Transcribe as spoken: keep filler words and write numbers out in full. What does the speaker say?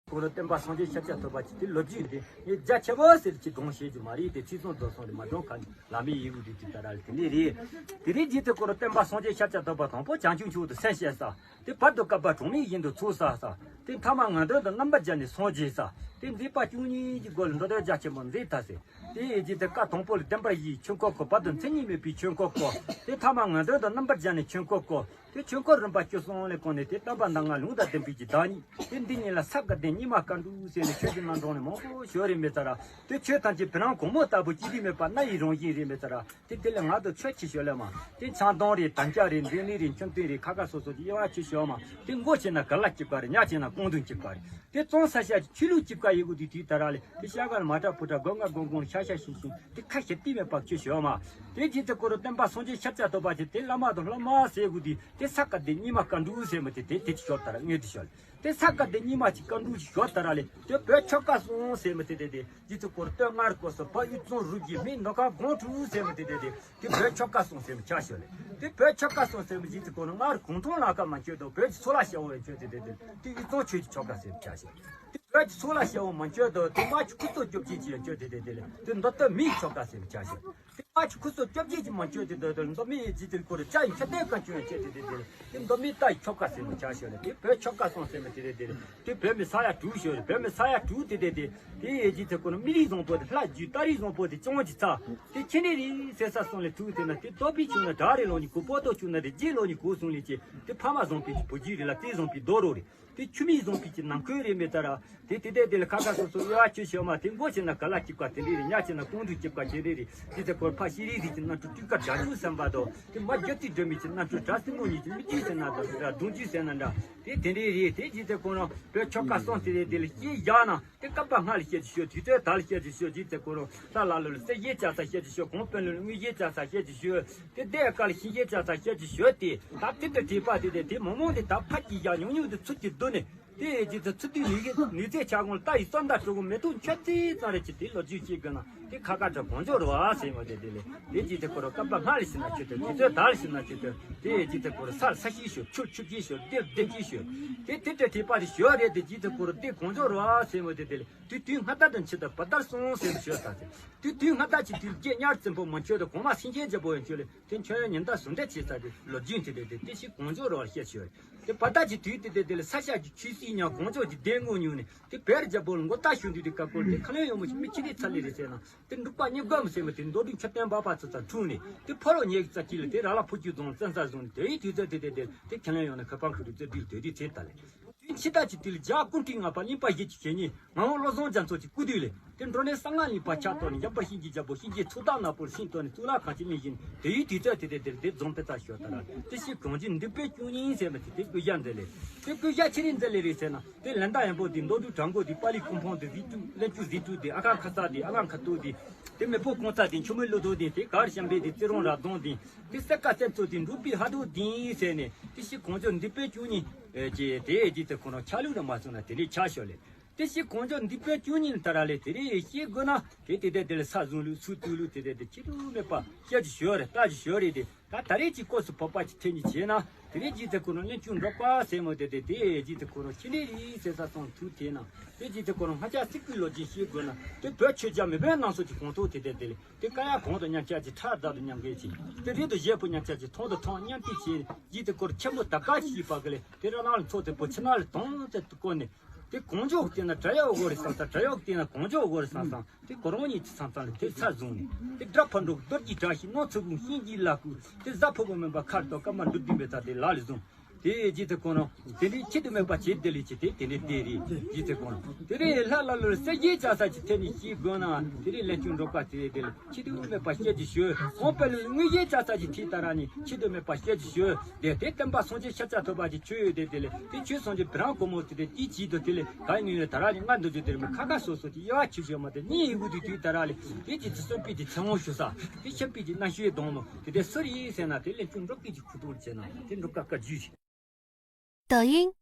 ཁོ་རང་སྟོན་པ་སངས་རྒྱས་ཤཱཀྱ་ཐུབ་པ་ཅིག་དེ་ལོ་རྒྱུས་དེ་ངས་རྒྱ་ཆེ་བོ་ཟེར་གྱི་སྒྲུང་བཤད་རྒྱུ་མ་རེད་དེ། ཚིག་ཙམ་རྡོ་གསུམ་རེད་མ་སྒྲུང་གང་ལ་མི་ཡི་གུ་དེ་དེ་ལྟར་རེད། དེ་ནས་རེད། དེ་རིང་རྗེས་སུ་ཁོ་རང་སྟོན་པ་སངས་རྒྱས་ཤཱཀྱ་ཐུབ་པ་དང་པོ་བྱང་ཆུབ་མཆོག་ཏུ་སེམས་བསྐྱེད་ས། དེ་བར་དུ་བསྐལ་པ་གྲངས་མེད་བཞིན་དུ་ཚོགས་བསགས་ས། དེ་ཐ་མ་ངན་འགྲོ་དང་རྣམ་པར་སྦྱར་ནས་སངས་རྒྱས་ས། དེ་མཛད་པ་བཅུ་གཉིས་ཀྱི་སྒོ་ལ་མདོ་སྡེ་རྒྱ་ཆེན་པོ་མཛད་ད་ཟེར། དེ་ཡི་རྗེས་དེ་བཀའ་དང་པོ་ལ་བསྟན་པ་བཞིའི་ཆོས་འཁོར་བསྐོར། བར་དུ་མཚན་ཉིད་མེད་པའི་ཆོས་འཁོར་བསྐོར། དེ་ཐ་མ་ངན་འགྲོ་དང་རྣམ་པར་སྦྱར་ནས་ཆོས་འཁོར་བསྐོར། དེ་ཆོས་འཁོར་རིམ་པ་བཅུ་གསུམ་ལས་བསྐོར་ནས་དེ་བསྟན་པ་གནང་ང་ལུང་དང་ལྡན་པའི་གི་བདག་ཉིད། དེ་འདི་ཉིད་ལ་ས་དགའ་ལྡན་སྙིགས་མ་དཀར་འབྲུག་ཟེར་ནས་ཆོས་ཀྱི་རྣམ་གྲངས་ནི་མང་པོ་ཞིག་རེད་མེད་ཚར། དེ་ཆོས་ཐམས་ཅད་བི་རང་གོང་མོ་ལྟ་བུ་གཅིག་དེ་མེད་པ་སྣ་ཡི་རང་བཞིན་རེད་མེད་ཚར། དེ་དེ་ལས་ང་ཚོ་ཆོས་ཅི་ཞོར་ལས་མ་དེ་ཆང་དང་རེད། དམ་བཅའ་རེད། འདོན་ལེན་རེད། མཆོད་རྟེན་རེད། ཁ་ཁ་སོ་སོ་ཅི་དབྱེ་བ་ཅི་ཞོར་མ་དེ་མགོ་ཆེ་ན་ག་ལ་གཅིག་པ་རེད། ཉག་ཆེ་ན་རྐང་འདོན་གཅིག་པ་རེད། དེ་གཙང་ས་ཤ་ཆོས་ལུགས་གཅིག་པ་ཡི་གུ་དེ་དུས་ད་ར་ལས་དེ་ཤ་གར་མ་ཏྲ་ཕུ་ཏྲ་སྒོ་ང་སྒོ་སྒོ་ཤ་ཤ་ཤིང་ཤིང་དེ་ཁ་ཞེ་དེ་མེད་པ་ཅི་ཞོར་མ་དེ་རྗེས་དེ་ཁོ་རང་སྟོན་པ་སངས་རྒྱས་ཤཱཀྱ་ཐུབ་པ་ཅི་དེ་བླ་མ་དང་སློབ་མ་ཟེར་གུ་དེ་དེ་ས་དགའ་ལྡན་སྙིགས་མ་དཀར་འབྲུག་ཟེར་མ་དེ་དེ་དེ་ཅི་ཞོར་ད་ར་ངས་དེ་ཞོར་ལས། དེ་ས་དགའ་ལྡན་སྙིགས་མ་ཅིག་དཀར་འབྲུག་ཅིག་ཞོར་ད་ར་ལས་དེ་བོད་ཆོལ་ཁ་གསུམ་ཟེར་མི་དེ་དེ་དེ་རྗེས་སུ་ཁོ་རང་སྟོད་མངའ་རིས་སྐོར་སོག་བོད་དབུས་གཙང་རུ་བཞི་སྨད་ནུབ་བྱང་སྒང་དྲུག་ཟེར་མི་དེ་དེ་དེ་དེ་བོད་ཆོལ་ཁ་གསུམ་ཟེར་མི་ཆ་ཞོར་ལས། དེ་བོད་ཆོལ་ཁ་གསུམ་ཟེར་མི་རྗེས་སུ་ཁོ་རང་མངའ་རིས་གུང་ཐང་ལ་ཁ་མ་ཆོད་དོ། བོད་ཀྱི་ཚོ་ལ་ཤ་བོ་ཡང་ཆོད་དེ་དེ་དེ་དེ་དབུས་གཙང་ཆོས་ཀྱི་ཆོལ་ཁ་ཟེར་མི་ཆ་ཞོར་ལས། དེ་བོད་ཀྱི་ཚོ་ལ་ཤ་བོ་མ་ཆོད་དོ། དེ་དམག་ཆུ་ཁུ་ཚོ་བཅོ་བརྒྱད་ཅིག་ཡང་ཆོད་དེ་དེ་དེ་ལས་དེ་མདོ་སྟོད་སྨད་ཆོལ་ཁ་ཟེར་མི་ཆ་ཞོར་ལས། དེ་ཕ་ཆུ་ཁུ་སོ་བཅོ་བརྒྱད་ཀྱི་མ་བཅོས་ཏེ་འདོད་དོ། མདོ་སྨད་ཡི་རྗེས་དེ་ཁོ་ར་ཅ་ཡི་ཁྱོད་ལྟའི་བཀའ་བཅོས་ཡང་བཅོས་ཏེ་དེ་དེ་དེ་མདོ་སྨད་རྟ་ཡི་ཆོལ་ཁ་ཟེར་མི་ཆ་ཞོར་ལས། དེ་བོད་ཆོལ་ཁ་གསུམ་ཟེར་མི་དེ་རེད། དེ་རེད་དེ་བོད་མི་ས་ཡ་དྲུག་ཞོར་རེད། བོད་མི་ས་ཡ་དྲུག་དེ་དེ་དེ་དེ་ཡི་རྗེས་དེ་ཁོ་ར་སྨན་རིའི་བཟང་པོ་དེ་ལྷ་རྒྱུད། རྟ་རིའི་བཟང་པོ་དེ་ཅོང་གི་ཚ། དེ་ཁྱེད་ནི་རེད་ཟེར་ས་སོང་ལས་ཐུག་དེ་ན་དེ་རྡོ་པའི་ཆུང་ན་བྲག་རི་ལོང་ནི་གོ། པོ་ཏོ་ཆུང་ན་རི་རྗེ་ལོང་ནི་གོ་སོང་ལས་ཀྱི་དེ་ཕ་མ་བཟང་པོའི་བུ་རྒྱུད་རེད་ལ། དེ་བཟང་པོའི་རྡོ་རོ་རེད། དེ་ཆུ་མིག་བཟང་པོའི་ཀྱི་ནང་ཁུལ་རེད་མེད་ད་ར། དེ་དེ་དེ་དེ་ལ་ཁ་ཁ་སོ་སོ་དབྱེ་བ་ཆོས་ཤོད་མ། དེ་མགོ་ཆེ་ན་ག་ལ་གཅིག་པ་དེ་འདྲས་རེད། ཉག་ཆེ་ན་རྐང་འདྲུད་གཅིག་པ་དེ་འདྲས་རེད། དེ་ཚེ་ཁོར་ཕ་ཤེས་རིག་རིག་གི་རྣམ་འཕྲུལ་སྤྲུལ་སྐར་སྒྲ་འཇུག་བསམ་པ་དོ། དེ་མ་རྒྱུ་ཏི་སྒྲོན་མེ་ཀྱི་རྣམ་འཕྲུལ་གྲྭ་སྲིན་མོ་གཉིས་ཀྱི་མིག་ཏི་ཟེར་ན་འདྲ་འདྲ་གདུང་རྒྱུད་ཟེར་ན་འདྲ། དེ་དེ་འདྲས་རེད། དེ་དེ་ཚེ་ཁོ་རང་བོད་ཆོལ་ཁ་གསུམ་དེ་རེད། དེ་ལ་སྐྱེས་བཞག་ན། དེ་བསྐལ་པ་སྔ་ལ་བཤད་ཀྱི་ཤོད། དུས་ཚོད་ད་ལ་བཤད་ཀྱི་ཤོད། རྗེས་ཚེ་ཁོ་རང་ལྷ་ལ་ལོ་ལ་རྩེ་གཞས་བཅའ་ས་བཤད་ཀྱི་ཤོད། གོང་དཔོན་ལོ་ལ་དངོས་གཞས་བཅའ་ས་བཤད་ཀྱི་ཤོད། དེ་ལྡེ་ཀ་ལ་ཤིང་གཞས་བཅའ་ས་བཤད་ཀྱི་ཤོད། དེ་ད་དེ་ལྟར་བྲིས་པ་དེ་དེ་དེ་མང་མང་དེ་ད་ཕ་གི་ཡ་ཉུང་ཉུང་དེ་ཚུར་གྱི་བསྡུ་ནས་དེ་རྗེས་ཚེ་ཚུར་དུས་ནུས་ཀྱི་ནུས་རྩལ་ཆ་གོང་ལ་ལྟ་ཡི་བསམ་ད་སྤྲོ་གོ་མེ་ཏོག་མཆོད་རྩེ་ཙམ་རེ་ཅི་དེ་ལོ་རྒྱུས་ཤེས་དགོས་ན་དེ་ཁ་ཁ་བྲལ་གོང་ཆོག་རེད་བ་ཟེར་བ་དེ་དེ་ལས། དེ་རྗེས་ཚེ་ཁོ་རང་བསྐལ་པ་སྔ་ལ་ཤི་ན་ཆོད་དེ། དུས་ཚོད་ད་ལ་ཤི་ན་ཆོད་དེ། དེ་རྗེས་ཚེ་ཁོ་རང་ས་ལ་ས་ཤི་ཤོད། ཆུ་ཆུ་ཤི་ཤོད། ལྡེ་ལྡེ་ཤི་ཤོད། དེ་དེ་ལྟར་བྲིས་པ་དེ་ཞོ་རེད། དེ་རྗེས་ཚེ་ཁོ་རང་དེ་གོང་ཆོག་རེད་བ་ཟེར་བ་དེ་དེ་ལས། དུས་དུས་སྔ་ལྟ་དང་ཕྱི་ལྟ་བར་ལྟར་སོང་ཟེར་ནས་ཞོལ་ལྟ་ཟེར། དུས་དུས་སྔ་ལྟ་གྱི་དུས་རྒྱས་ཉར་བཙན་པོ་མ་ཆོད་དུ་གོང་མ་སེང་ཆེན་རྒྱལ་པོ་ཡང་ཆོད་ལས་དེ་ཁྱོད་ཉིན་ལྟ་ཟུང་འབྲེལ་བྱེད་ས་དེ་ལོ་རྒྱུས་དེ་དེ་དེ་དེ་ཞིག་གོང་འཇོག་རོགས་བཤད་ཞོལ། དེ་བར་ལྟ་གྱི་དུས་དེ་དེ་དེ་ལ་ས་ཤ་གྱི་ཆུ་སྲིན་ཉག་གོང་འཇོག་གྱི་ལྡེ་ངོ་ཉུང་ནས་དེ་བེར་རྒྱལ་པོ་ལ་མགོ་ལྟ་ཞུ་དུས་དེ་ཀ་ཀོར་དེ་ཁ་ལོན་ཡོང་མོ་ཞིག་མི་ཁྱི་ལས་ཚ་ལས་རེད་ཟེར་ན་དེ་འབྲུག་པ་གཉིས་སྒོམ་ཟེར་བ་དེ་མདོ་སྒྲུབ་མཆོད་རྟེན་འབབ་པ་ཚོ་ཚ་འཁྲུངས་ནས་དེ་ཕོ་རོག་ཉེ་གི་རྩ་གཅིག་ལ་དེ་ར་ལ་ཕུ་ཆུ་རྫོང་བཙན་ས་བཟུང་ནས་དེ་ཡི་དུས་ཚོད་དེ་དེ་དེ་དེ་ཁ་ལོན་ཡོང་ནས་ཁ་པང་ཁུ་རུ་རྩེ་སྒྲིལ་དེ་དུས་ཚེ་ལྟ་ལས། དུས་ཕྱི་ཟླ་གཅིག་དུས་ལ་བརྒྱ་སྐུ་ཕྲེང་ལྔ་པ་གླིང་པ་བཞི་གི་ཞལ་ཉེ་ངག་དབང་བློ་བཟང་རྒྱ་མཚོ་གི་སྐུ་དུས་ལས་དེ་འགྲོ་ནས་གསང་སྔགས་གླིང་པ་ཕྱག་གཏོར་ནས་འཇམ་དཔལ་གཤིན་རྗེའི་རྒྱལ་པོ་གཤིན་རྗེའི་ཚོགས་བདག་ནག་པོར་ཤིང་གཏོར་ནས་གཙུག་ལག་ཁང་ཆེན་གླིང་བཞེངས་དེ་ཡི་དུས་ཚོད་དེ་དེ་དེར་དེ་རྫོང་དཔེ་ཚར་ཞོར་ལྟར་དེ་ཞིག་གངས་ཅན་འདུས་པའི་བཅུ་གཉིས་ཟེར་བ་དེ་དེ་བསྐུལ་བཞག་མཛད་ལས། དེ་བསྐུལ་བཞག་ཆི་རིང་མཛད་ལས་རེད་ཟེར་ན་དེ་ལན་ད་ཡན་པོ་དེ་མདོ་སྡུད་དྲང་པོ་དེ་པཱ་ལི་ཀུན་ཕང་དེ་རྫས་དྲུག་ལན་བཅུ་རྫས་དྲུག་དེ་ཨ་ཁ་ཁ་ས་དེ་ཨ་ལང་ཁ་ཏོ་དེ་དེ་མེ་ཕོ་ཀོང་ཚ་དེ་ཆུ་མོའི་ལོ་ཐོ་དེ་དེ་གར་ཤམ་པའི་དེ་རྩེ་རོང་ར་གདོང་དེ། དེ་སེ་ཀ་སེ་ཚོ་དེ་འབྲུག་པའི་ཧ་དོ་དིན་ཟེར་ནས་དེ་ཞིག་གངས་ལྗོངས་འདི་པའི་བཅུ་གཉིས་ཀྱི་དེ་རྗེས་དེ་ཁོ་རང་ཆ་ལུགས་ར་མ་སོང་ན་དེ་ལས་ཆ་ཤོར་ལས། དེ་ཞིག་གངས་ལྗོངས་འདི་པའི་བཅུ་གཉིས་ལ་ད་ར་ལས་དེ་རེད་ཤེས་དགོས་ན་དེ་དེ་དེ་དེ་ལས་ས་བཟུང་ལུགས་ཚུལ་བཏུས་ལུགས་དེ་དེ་དེ་ཆེ་དུ་མེད་པ་བཤད་ཀྱི་ཞོར་རེད། ལྟ་ཀྱི་ཞོར་རེད། དེ་ད་ད་རེས་ཀྱི་སྐོར་སུ་བབ་པ་ཅིག་ཐེབས་ཉིན་བྱས་ན་དེ་རེད་རྗེས་དེ་ཁོ་རང་གླིང་ཆུང་འབྲོག་པ་ཟེར་མོ་དེ་དེ་དེ་རྗེས་དེ་ཁོ་རང་ཆི་ལི་རི་ཟེར་ས་སོང་ཐུག་དེ་ན་དེ་རྗེས་དེ་ཁོ་རང་ང་ཅག་སིག་པའི་ལོ་རྒྱུས་ཤེས་དགོས་ན་དེ་བོད་ཆོས་རྒྱལ་མེས་དབོན་རྣམ་གསུམ་གྱི་གོང་ཐོག་དེ་དེ་དེ་ལས། དེ་ཀ་ཡ་གོང་དུ་མཉམ་བཅར་གྱི་ཁྲག་བདག་ཏུ་མཉམ་འགལ་གྱི། དེ་རི་དུ་བཞེས་པོ་མཉམ་བཅར་གྱི་ཐོང་དུ་ཐོང་མཉམ་བཏེག་བྱས་ཡིད་དུ་སྐོར་ཆེན་པོ་ད་ག་ཞིག་པ་གི་ལས་དེ་ར་ནང་ལ་ཚོགས་དེ་པོ་ཕྱི་ནང་ལ་དོང་དེ་དུ་བསྐོར་ནས། དེ་གོང་འཇོག་སྟེང་ན་བྲག་གཡོག་སྒོ་རེ་སང་སང་བྲག་གཡོག་སྟེང་ན་གོང་འཇོག་སྒོ་རེ་སང་སང་དེ་གོ་རོང་གཉིས་ཀྱི་སང་སང་ལ་དེ་ཚར་བཟུང་ནས་དེ་དགྲ་ཕ་འགྲོ་གི་རྡོ་རྗེ་བྲག་ཞིག་སྣང་ཚུལ་ཀུན་ཤིང་གྱི་ལ་ཀུ་དེ་གཟའ་ཕུར་བུ་མིན་པ་མཁར་དང་སྐར་མ་འབྲུ་བདུན་པའི་ཚར་དེ་ལ་ལ་བཟུང་། དེ་རྗེས་དེ་ཁོ་ན། དེ་འདྲའི་ཆེད་དུ་མེད་པ་བྱེད་དེ་ལས་ཀྱི་དེ་དེ་འདྲའི་དེ་རེད་རྗེས་དེ་ཁོ་ན། དེ་རེད་ལྷ་ལ་ལོར་གསེར་གྱི་ཆ་ས་ཀྱི་ཐད་ནས་ཤེས་དགོས་ན་དེ་རེད་ལན་ཆུང་འགྲོ་ཀ་དེ་རེད་དེ་ལ་ཆེད་དུ་མེད་པ་བཤད་ཀྱི་ཞོལ་ཁོང་དཔེ་ལ་དངོས་གཞི་ཆ་ས་ཀྱི་ཐད་ལྟ་ར་ནི་ཆེད་དུ་མེད་པ་བཤད་ཀྱི་ཞོལ་དེ་དེ་བསྟན་པ་སངས་རྒྱས་ཤཱཀྱ་ཐུབ་པ་ཀྱི་ཆོས་ཡོད་དེ་དེ་ལས་དེ་ཆོས་སངས་རྒྱས་བི་རང་གོ་མོ་དེ་དེ་དེའི་ཆེད་དུ་དེ་ལས་ག་ནི་ཡོད་ད་ར་ནི་ང་འདོད་རྒྱུ་དེ་རེད་མི་ཁ་ཁ་སོ་སོ་ཀྱི་དབྱེ་བ་ཆུ་ཞོལ་མ་དེ་གཉིས་ཡི་གུ་དེ་དུས་ད་ར་ལས་དེ་ཀྱི་དེ་གསོན་པའི་དེ་ཚེ་དབང་ཞུ་ས་དེ་ཤེས་པའི་དེ་རྣ་ཤེས་གདོང་མོ་དེ་དེ་སུ་རེད་ཟེར་ན་དེ་ལས་ཆུང་འགྲོ་སྐད་ཀྱི་ཁུ་ཏོར་བྱས་ན་དེ་འགྲོ་ཀ་ཀ་རྒྱུས། 抖音